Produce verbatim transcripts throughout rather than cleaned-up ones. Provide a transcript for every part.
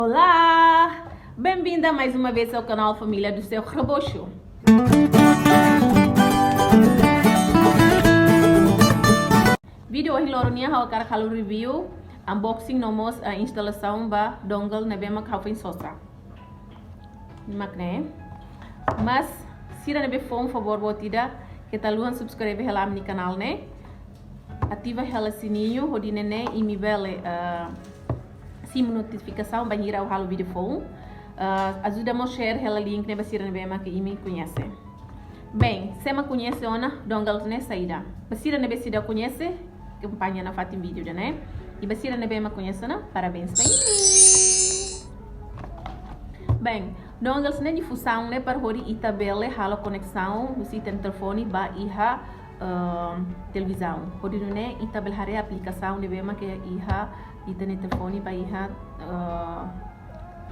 Olá! Bem-vinda mais uma vez ao canal Família do Seu Rebocho. Vídeo ohin loron nian ha'u hakarak halo review, unboxing no mós, ah, instalasaun ba dongle ne'ebé mak ha'u foin sosa. Mak ne'e. Mas sira ne'ebé foun, favór boot ida, keta haluha subscribe hela ami-nia kanál ne'e. Ativa hela sininho, hodi nune'e imi bele, ah, simu notifikasaun bainhira ha'u halo vídeo foun. Ah, ajuda mós share hela link ne'e ba sira ne'ebé mak imi koñese. Bem, sé mak koñese ona dongle ne'e saida? Ba sira ne'ebé seidauk koñese, akompaña nafatin vídeo ida-ne'e. I ba sira ne'ebé mak koñese ona, parabéns ba imi. Bem, dongle ne'e nia funsaun ne'e para hodi ita bele halo koneksaun husi ita-nia telefone ba iha, ehm, televizaun. Hodi nune'e ita bele haree aplikasaun ne'ebé mak iha ita-nia telefone ba iha, eh,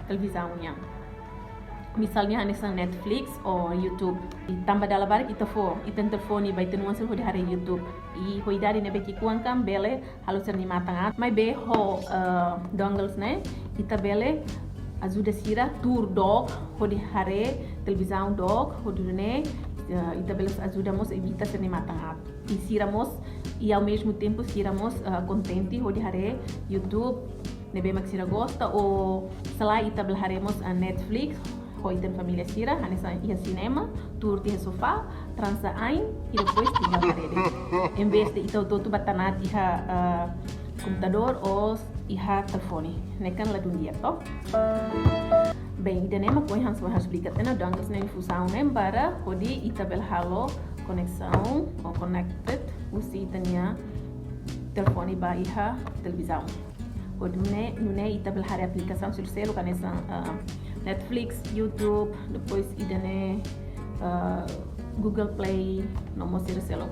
televizaun nian. Misalnya hanesan Netflix ou YouTube. I tanba dala barak ita fó ita-nia telefone ba ita-nia oan sira hodi haree YouTube. I ho idade ne'ebé ki'ikoan kan bele halo sira-nia matan aat. Maibé ho, eh, dongle ne'e, ita bele ajuda sira tuur dook hodi haree televizaun dook, hodi nune'e, eh, ita bele ajuda mós evita sira-nia matan aat. I sira mós, i ao mesmo tempo sira mós, eh, kontente hodi haree YouTube ne'ebé mak sira gosta, ou se lae ita bele haree mós, eh, Netflix ho ita-nia família sira, hanesan iha sinema, tuur tiha sofá, transa ain, i depois tinggal haree de'it. Em vez de ita hotu-hotu bá tanaat iha, eh, komputadór ou iha telefone. Ne'e kan ladún di'ak, to? Bem, ida-ne'e mak ohin ha'u esplika tiha ona, dongle ne'e nia funsaun ne'e para hodi ita bele halo koneksaun ou connected husi ita-nia telefone ba iha televizaun. Hodi nune'e, nune'e ita bele haree aplikasaun sira seluk hanesan, ah, Netflix, YouTube, depois ida-ne'e, ah, Google Play, no mós sira seluk.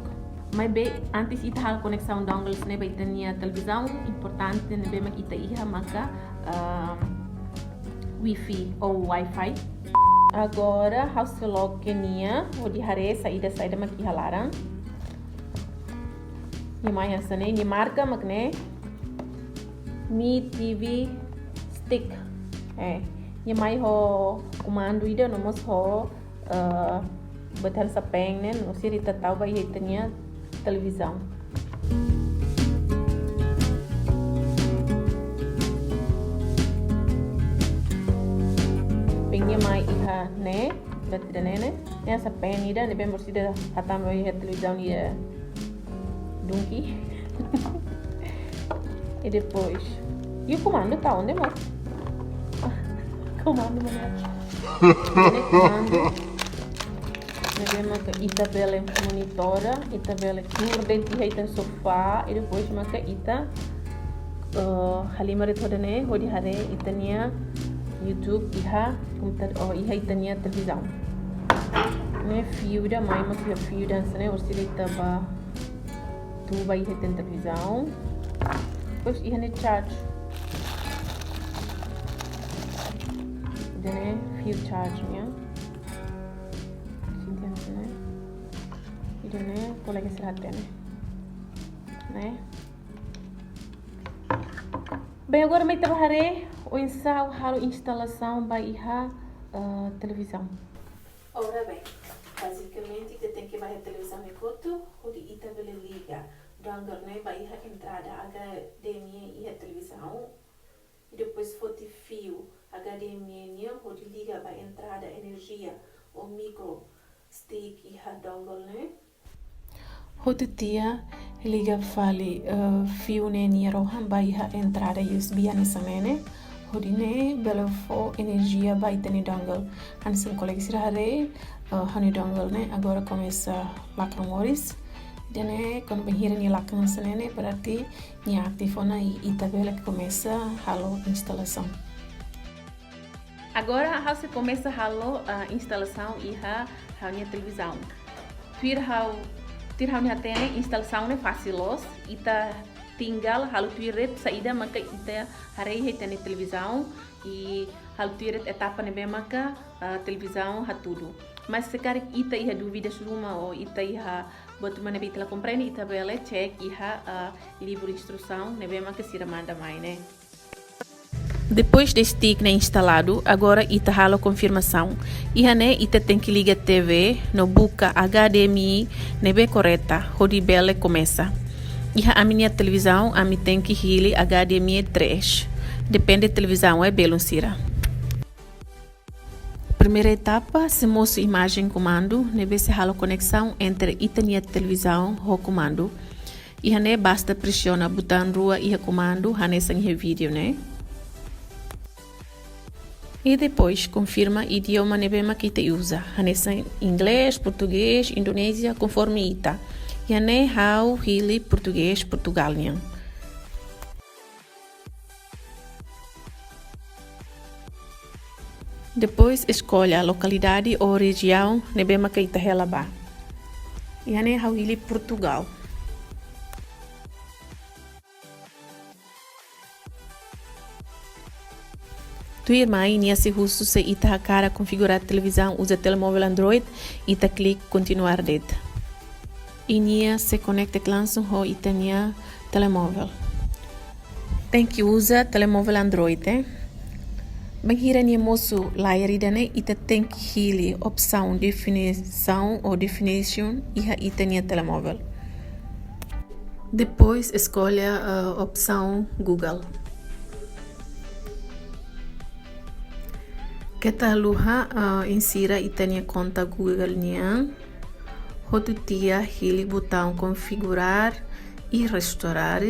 Maibé antes ita halo koneksaun dongle ne'e ba ita-nia televizaun, importante ne'ebé mak ita iha maka, ah, wifi ou wifi. Agora ha'u sei loke nia, hodi haree saida-saida mak iha laran. Nia mai hanesan ne'e, nia marka mak ne'e Mi TV Stick. Eh, nia mai ho komandu ida no mós ho, eh, buat hanesan pen ne'e, no sira ita tau ba iha ita-nia televizaun. Pen nia mai iha ne'e, buat ida-ne'e ne'e. Ne'e hanesan pen ida, ne'ebé mós ita hatama iha televizaun iha dunki. I depois, i komandu tau ne'e mós. Komandu mana? Ne'e komandu ne'ebé maka ita bele monitora, ita bele tuur de'it iha ita-nia sofá, i depois maka ita, eh, halimar de'it ho ida-ne'e, hodi haree ita-nia YouTube iha komputadór, oh, iha ita-nia televizaun. Ne'e fiu ida, mai mós iha fiu ida hanesan ne'e, orsida ita bá tuur ba iha ita-nia televizaun. Depois iha ne'e charge. Ida-ne'e fiu charge nian. Sente hanesan ne'e. Ida-ne'e kolega sira hatene. Ne'e. Bem, agora mai ita bá haree oinsá halo instalasaun ba iha, eh, televizaun. Ora bem, basicamente ita tenke bá iha televizaun ne'e kotuk, hodi ita bele liga dongle ne'e ba iha entrada H D M I iha televizaun. I depois foti fiu H D M I nian hodi liga ba entrada enerjia ou micro stick iha dongle ne'e. Hotu tiha liga fali, eh, fiu ne'e nia rohan ba iha entrada U S B hanesan ne'e ne'e. Hodi nune'e bele fó enerjia ba ita-nia dongle. Hanesan kolega sira haree, eh, ha'u-nia dongle ne'e agora komesa lakan moris. Ida-ne'e kuandu bainhira nia lakan hanesan ne'e ne'e, berarti nia ativu ona i ita bele komesa halo instalasaun. Agora ha'u sei komesa halo, ah, instalasaun iha ha'u-nia televizaun. Tuir ha'u, tuir ha'u-nia hatene, instalasaun ne'e fasil loos, ita tinggal halo tuir de'it saida maka ita haree iha ita-nia televizaun, i halo tuir de'it etapa ne'ebé maka, ah, televizaun hatudu. Mas se karik ita iha dúvidas ruma ou ita iha buat ruma ne'ebé ita la komprende, ita bele cek iha, ah, livru instrusaun ne'ebé maka sira manda mai ne'e. Depois de stick ne'e instaladu, agora ita halo konfirmasaun. Iha ne'e ita tenke liga T V no buka H D M I ne'ebé korreta, hodi bele komesa. Iha ami-nia televizaun, ami tenke hili H D M I três. Depende televizaun ne'e, belun sira. Primeira etapa, sei mosu imajen komandu ne'ebé sei halo koneksaun entre ita-nia televizaun ho komandu. Iha ne'e basta presiona butaun rua iha komandu, hanesan iha vídeo ne'e. I depois konfirma idioma ne'ebé mak ita uza, hanesan inglés, portugés, indonézia, konforme ita. Iha ne'e ha'u hili portugés Portugal nian. Depois eskolla lokalidade ou rejiaun ne'ebé mak ita hela ba. Iha ne'e ha'u hili Portugal. Tuirmai nia sei husu se ita hakarak konfigura televizaun uza telemóvel Android, ita klik kontinuar de'it. I nia sei konekta langsung ho ita-nia telemóvel. Tenke uza telemóvel Android, eh. Bainhira nia mosu layar ida-ne'e, ita tenke hili opsaun definisaun ou definition iha ita-nia telemóvel. Depois eskolla, eh, opsaun Google. Keta haluha, eh, insira ita-nia konta Google nian. Hotu tiha hili butaun konfigurar i restaurar.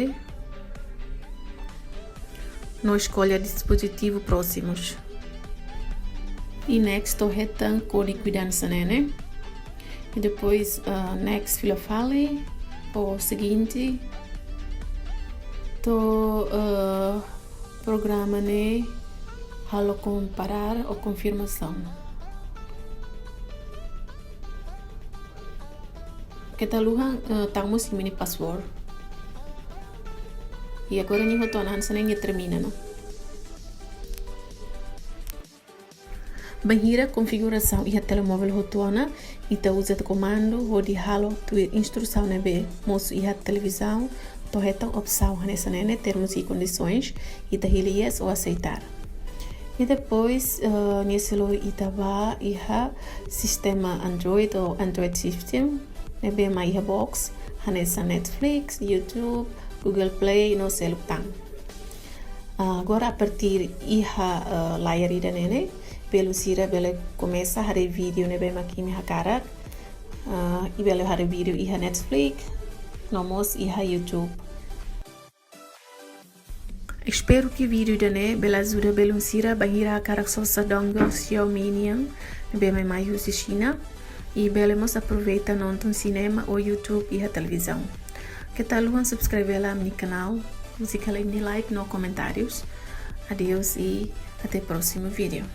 No eskolla dispozitivu prósimus. I next to'o hetan kódigu ida hanesan ne'e. I depois, ah, next fila fali, ou seguinte. To'o, ah, programa ne'e halo komparar ou konfirmasaun. Keta haluha, eh, tau mós imi-nia password. I agora nia hotu ona hanesan ne'e nia termina ona. Bainhira konfigurasaun iha telemóvel hotu ona, ita uza komandu hodi halo tuir instrusaun ne'ebé mosu iha televizaun, to'o hetan opsaun hanesan ne'e, termos e condições, ita hili yes ou aceitar. I depois, eh, nia sei lori ita ba iha sistema Android ou Android system, ne'ebé mak iha box, hanesan Netflix, YouTube, Google Play, no seluk tan. Ah, agora a partir iha, eh, layar ida-ne'e, belun sira bele komesa haree vídeo ne'ebé mak imi hakarak. Ah, i bele haree vídeo iha Netflix, no mós iha YouTube. Espera ke vídeo ida-ne'e bele ajuda belun sira bainhira hakarak sosa dongle Xiaomi nian, ne'ebé mai husi Xina, i bele mós aproveita nonton sinema ou YouTube iha televizaun. Keta haluha subscreve hela ami-nia kanál, husik hela imi-nia like no komentárius. Adeus i até próximo vídeo.